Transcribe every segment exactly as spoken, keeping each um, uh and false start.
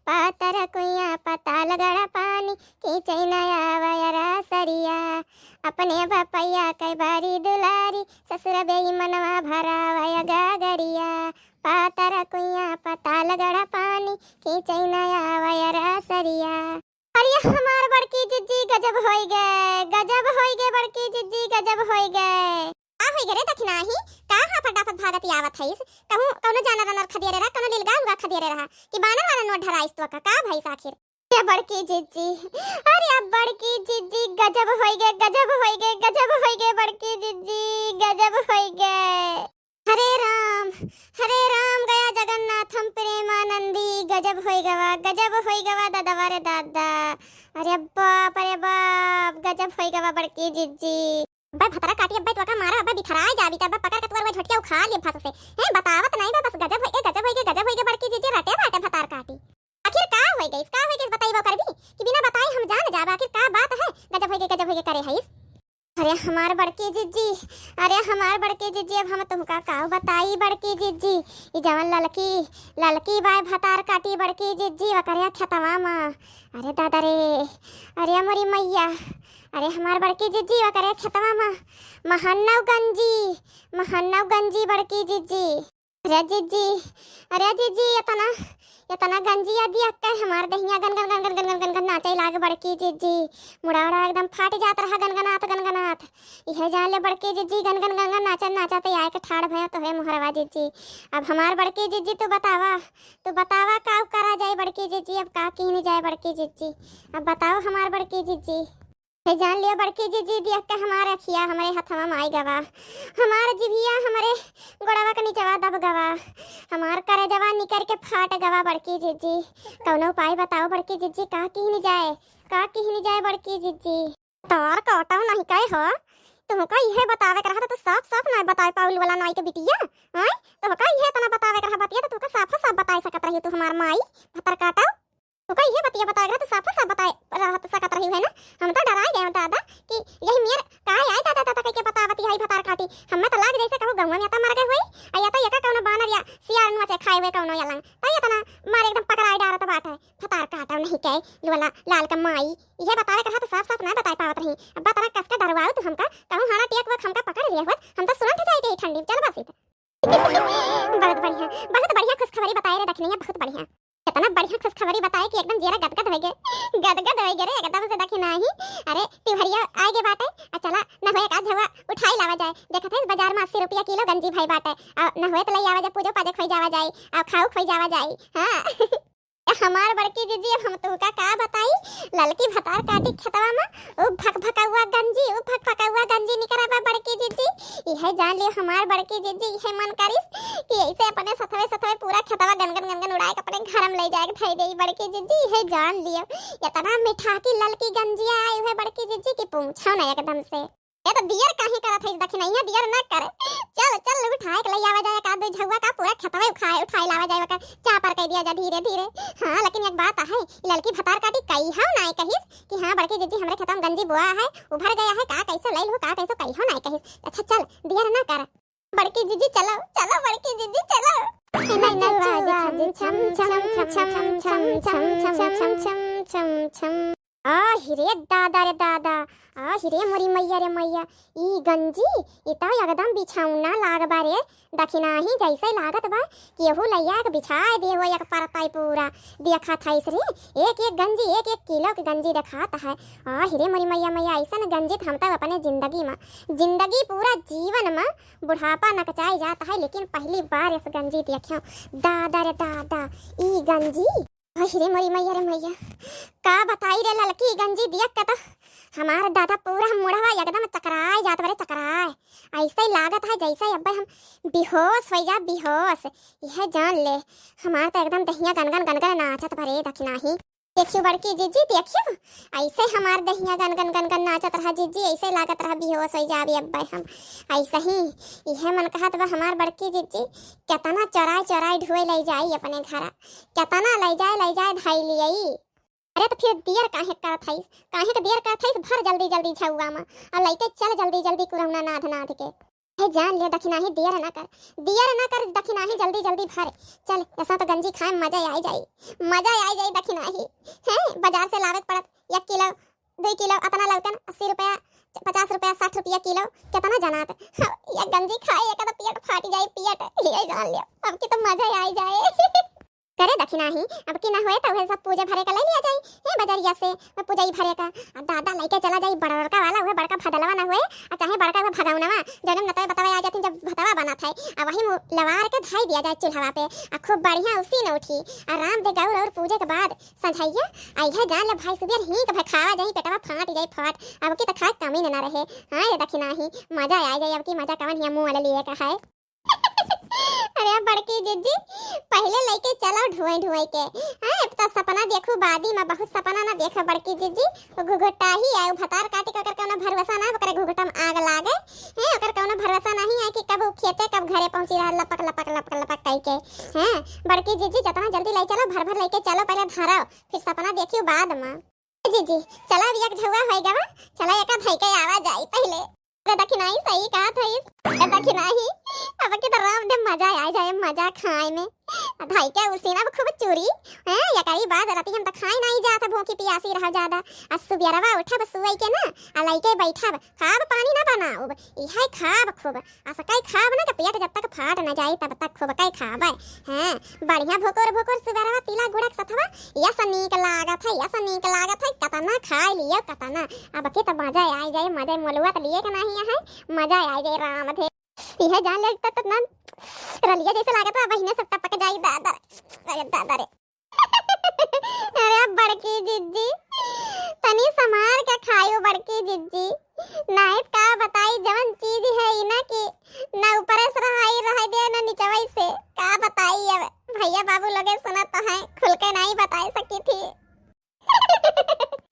पातर कुइया पताल गड़ा पानी, खींचै न आवै रसरिया। अपने बपैया कै बारी दुलारी, ससुर बेईमनवा भरावै गगरिया। पातर कुइया पताल गड़ा पानी, खींचै न आवै रसरिया। अरे हमार बड़की जिज्जी गजब होइ गए, गजब होइ गए बड़की जिज्जी, गजब होइ गए। का होइ गए रे दखिनाही? का हाफत डाफत भागत आवत हईस? कहूँ कौनो जानर वानर खदियरे रहा, कौनो लिलगा उलगा खदियरे रहा कि बानर वानर नोट ढराइस तो का, का भईस आखिर? अरे बड़की जिज्जी, अरे अब बड़की जिज्जी गजब होइ गए, गजब होइ गए, गजब होइ गए बड़की जिज्जी, गजब होइ गए। हरे राम, हरे राम, गया जगन्नाथम प्रेमानंदी, गजब होइ गवा, गजब होइ गवा ददवा रे दादा। अरे बाप, अरे बाप, गजब होइ गवा बड़की जिज्जी। अब्बे भतरा काटी, अब्बे तोका मारा, अब्बे बिथराय जाबी, त अब्बे पकड़ के तोर वही झोटिया उखाड़ ले फंस से। हैं, बतावत नहीं बा, बस गजब होइ गए, गजब होइ गए, गजब होइ गए बड़की जिज्जी, रटे बाटे भतार काटी। आखिर का होइ गइस, का होइ गइस, बताइबो करबी कि बिना बताए हम जान जाब, आखिर का बात है, गजब होइ गए, गजब होइ गए करे हईस। अरे हमार बड़की जिज्जी, अरे हमार बड़की जिज्जी, अब हम तुमका का बताई बड़की जिज्जी, ई जवन ललकी, ललकी बाय भतार काटी बड़की जिज्जी, ओकरे खेतवा मा। अरे दादा रे, अरे मोरी मैया, अरे हमार बड़की जिज्जी, ओकरे खेतवा मा महन्नव गंजी, महन्नव गंजी बड़की जिज्जी। अरे जिज्जी, अरे जिज्जी, एतना, एतना गंजिया दिया के हमार दहिया गन गन गन गन गन गन गन गन नाचे लाग बड़की जिज्जी। मुड़ा उड़ा एकदम फाट जात रहा गनगनात गनगनात। इहे जान ले बड़की जिज्जी गन गन गन गन नाचत नाचत आए के ठाड़ भयो तोहरे मुहरवा जिज्जी। अब हमार बड़की जिज्जी तू बतावा, तू बतावा का करा जाए बड़की जिज्जी, अब का कीन जाए बड़की जिज्जी, अब बताओ हमार बड़की जिज्जी। हे जान लियो बड़की जिज्जी, देख के हमार अखिया हमरे हथवा मा आई गवा, हमार जिभिया हमरे गोड़वा के निचवा दब गवा, हमार करेजवा निकर के फाट गवा बड़की जिज्जी। कौनो उपाय बताओ बड़की जिज्जी, का किहन जाए, का किहन जाए बड़की जिज्जी। तोर कौटव नहीं कहे हो, तुमका इहे बतावे के रहा त तू साफ साफ ना बताए पाउल वाला नाई के बिटिया। आय, तुमका इहे इतना बतावे के रहा बतिया त तुमका साफो साफ बताए सकत रही तू हमार माई भतर काटव। तू का इहे बतिया बताए रहा, तू साफो साफ बताए रहत सकत रही है ना। हम तो डराए गए दादा कि यही मेर का आए दादा दादा कह के बतावत यही भतार काटी। हमें तो लाग जैसे कहूँ गहुआ में आता मर गए हुई, आ या तो यका कौनो बानर या सियार नुआ से खाए हुए कौनो यलंग। तो ये तना मारे एकदम पकड़ाए डारत बाटे। भतार काटा नहीं के लोला लाल का माई। इहे बतावे के रहा तो साफ साफ ना बताए पावत रही। अब तना कस के डरवाओ तू हमका, कहूँ हाड़ा टेक वक हमका पकड़ लिया हुआ, हम तो सुरंठ जाए के ही ठंडी में चल बसित। बहुत बढ़िया, बहुत बढ़िया खुशखबरी बताए रे दखिनैया, बहुत बढ़िया। इतना बढ़िया खुशखबरी बताए कि एकदम जेरा गदगद होइ गए, गदगद होइ गए रे एकदम से दखिनाही। अरे तिवहरिया आए गे बाटे, आ चला न होए का झउआ उठाई लावा जाए। देखत है बाजार में अस्सी रुपया किलो गंजी भई बाटे, आ न होए त लई आवा जाए, पूजो पाजे खोई जावा जाए, आ खाऊ खोई जावा जाए। हाँ। हमार बड़की जिज्जी, अब हम तुमका का बताई, ललकी भतार काटी खेतवा में, उ भकभकौआ गंजी, उ भकभकौआ गंजी निकरा बा बड़की जिज्जी। इहे जान लियो हमार बड़की जिज्जी, इहे मन करिस कि ऐसे अपने सथवे सथवे पूरा खेतवा गनगन गनगन उड़ाए के अपने घर में ले जाए के धई देई बड़की जिज्जी, इहे जान लियो। इतना मीठा की ललकी गंजिया आई हुए बड़की जिज्जी कि पूछो ना एकदम से। ए तो दियर काहे करत है दखिनैया, दियर ना करे। चल चल उठाए के ले आवा जाए का दो झउआ का पूरा खेतवा उखाए उठाए लावा जाए ओकर चापर कह दिया जा धीरे धीरे। हाँ लेकिन एक बात है, ई ललकी भतार काटी कहियो नाय कहिस कि हाँ बड़की जिज्जी हमरे खेतवा में गंजी बोआ है, उभर गया है, का कैसे लैल हो का कैसे कहियो नाय कहिस। अच्छा चल दियर ना कर। बड़की जिज्जी चलो चलो बड़की जिज्जी चलो। छम छम छम छम छम छम छम छम छम छम छम छम छम। आ हिरे दादा रे दादा, आ हिरे मोरी मैया रे मैया, ई गंजी, ई त एकदम बिछौना लाग बा रे। दखिनाही जैसे लागत बा, केहू लैया के बिछाए दे हो एक परताई पूरा। देखत हईस रे, एक एक गंजी, एक एक किलो के गंजी देखात है। आ हिरे मोरी मैया मैया, ऐसन गंजी त हम त अपने जिंदगी में, जिंदगी पूरा जीवन में बुढ़ापा नकचाए जात है, लेकिन पहली बार इस गंजी देखियो। दादा रे दादा, ई गंजी। अहि रे मोरी मैया रे मैया, का बताई रे ललकी गंजी दिया के तो हमार दादा पूरा मुड़वा एकदम चकराए जात बरे चकराए। ऐसे ही लागत है जैसे अब्बे हम बेहोश होइ जा बेहोश। यह जान ले हमार तो एकदम दहिया गनगन गनगन नाचत बरे दखिनाही। देखियो बड़की जिज्जी देखियो, ऐसे हमार दहिया गनगन गनगन नाचत रहा जिज्जी, ऐसे लागत रहा बेहोश होइ जाबे अब्बे हम। ऐसे ही यह मन कहत बा हमार बड़की जिज्जी, केतना चोराए चोराए ढुए ले जाई अपने घरा। केतना लइ जाए, लइ जाए, धइ लियई। अरे त फिर दियर काहे करत हईस, काहे के दियर करत हईस? भर जल्दी जल्दी झउआ मा, अउर लइके चल जल्दी जल्दी कुरहुना नाध नाध के। हे जान ले दखिनाही, दियर ना कर, दियर ना कर दखिनाही, जल्दी जल्दी भर। चल, ऐसा तो गंजी खाए मजा आई जाई, मजा आई जाई दखिनाही। हैं, बाजार से लावे के पड़त एक किलो, दुई किलो, अतना लगतन, अस्सी रुपया, पचास रुपया, साठ रुपया किलो, केतना जनात। हाँ, या गंजी खाए, एक तो पेट फाटी जाई, पेट, ये जान ले, अब की तो मजा आई जाए। करे दखिनाही, अब की ना होए तो उहे सब पूजे भरे का ले लिया जाई, हे बजरिया से, मैं पूजई भरे का। आ दादा लइके चला जाई बड़का वाला, उहे बड़का भदलवा ना होए, आ चाहे बड़का उहे भगौनवा, जौने में नतवे बतवे आ जाती जब भतवा बनत है, आ वही में लवार के धई दिया जाए चूल्हवा पे, आ खूब बढ़िया उसी न उठी, आ राम दे गौर और पूजे के बाद संझैया, आ इहे जान ले भाई सुबेर ही के भाई खावा जाई, पेटवा फाट जाई फाट, अब की तो खाए कमी न ना रहे। हाँ रे दखिनाही, मजा आ जाई, अब की मजा कवन हिया मुँह वाले लिए का है। अरे बड़की जिज्जी, पहिले लइके चलो ढुआई ढुआई के। हाँ, अब तो सपना देखू बादी में, बहुत सपना ना देखो बड़की जिज्जी। वो घुघुटाही है, वो भतार काटी के ओकर कौनो भरोसा ना, ओकरे घुघुटा में आग लागे। हैं, ओकर कौनो भरोसा नहीं है कि कब वो खेते, कब घरे पहुँची रहा, लपक, लपक, लपक, लपक कई के। हैं, बड़की जिज्जी, जितना जल्दी ले चलो, भर भर लइके चलो, पहिले धरो, फिर सपना देखियो बाद में। जिज्जी, चला अब एक झौआ होई गवा, चला एका धई के आवा जाई पहिले। अरे दखिनाही सही कहत हईस, ए दखिनाही, अब की तो राम दे मजा आ जाए, मजा खाए में। धई के उसी ना खूब चूरी, हैं, एकरी बाद राती हम तो खाए नहीं जात, भूखी पियासी रहा ज्यादा। आ सुबेरवा उठब सुई के ना, आ लइके बैठब, खाब पानी ना बनाउब, इहे खाब खूब। असकई खाब ना कि पेट जब तक फाट न जाई तब तक खूब कई खाबे। हैं, बढ़िया भोकोर भोकोर सुबेरवा तिला गुड़ के सथवा, यस नीक लागत है, यस नीक लागत है, कतना खाई लियो, कतना। अब की तो मजा आई जाए, मजा मोलुआ तो लिए के नहीं है, मजा आई जाए राम धे। इहे जान ले तब तक ना रलिया जैसे लागत है, बहिने सब टपक जाई दादा, अरे दादा रे। अरे बड़की जिज्जी, तनी संभार के खायो बड़की जिज्जी, नाहीं त का बताई, जवन चीज है ई ना कि ना ऊपरे से रहाई रहाई दे ना निचवई से, का बताई अब भैया बाबू लोगे सुनत तो हैं, खुल के नहीं बताई सकी थी।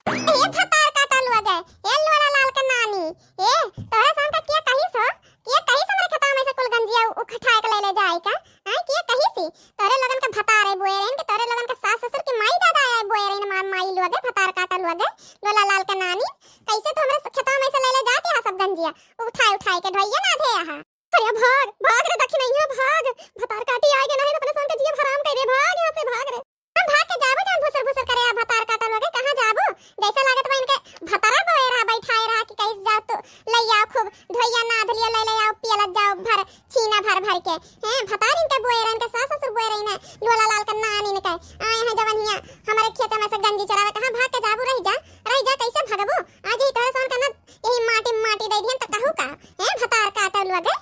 ए भतार काटा लोगे, ए लोला लाल के नानी, ए तोहरे सन का के कहिस हो, के कहिस हमरे खेतवा में से कुल गंजिया उ-, उखठाए के ले ले जाए का? आय के कहिस ही? तोहरे लोगन के भतार है बोए रहिन के तोहरे लोगन के सास ससुर के माई दादा है बोए रहिन, मार माई लोगे, भतार काटा लोगे, लोला लाल के नानी, कैसे तो हमरे खेतवा में से ले ले जाती है सब गंजिया उठाए उठाए के ढोइया ना धे यहाँ। अरे भाग, भाग रे दखिनैया, भाग। भतार काटी आए गए नहीं तो अपने सन के जिया हराम कर दे, भाग यहाँ से, भाग रे। हम भाग के जाबो, जौन भुसर भुसर करे, आ भतार काटा लोगे, कहाँ जाबो? जैसे लागत बा इनके भतारा बोए रहा, बैठाए रहा कि कहीं जाओ तो ले आओ खूब ढोइया नाध लियो, ले ले आओ, पियलत जाओ भर, छीना भर भर के। हैं, भतार इनके बोए रहे, इनके सास ससुर बोए रही ना, लोला लाल का नान इनके। आए हैं जवन हिया हमारे खेत में से गंजी चरावे, कहाँ भाग के जाबो? रह जा, रह जा, कैसे भगबो? आज ही तोहरे सन का ना यही माटी में माटी दे दिहन तो कहू का? हैं, भतार काटा लोगे।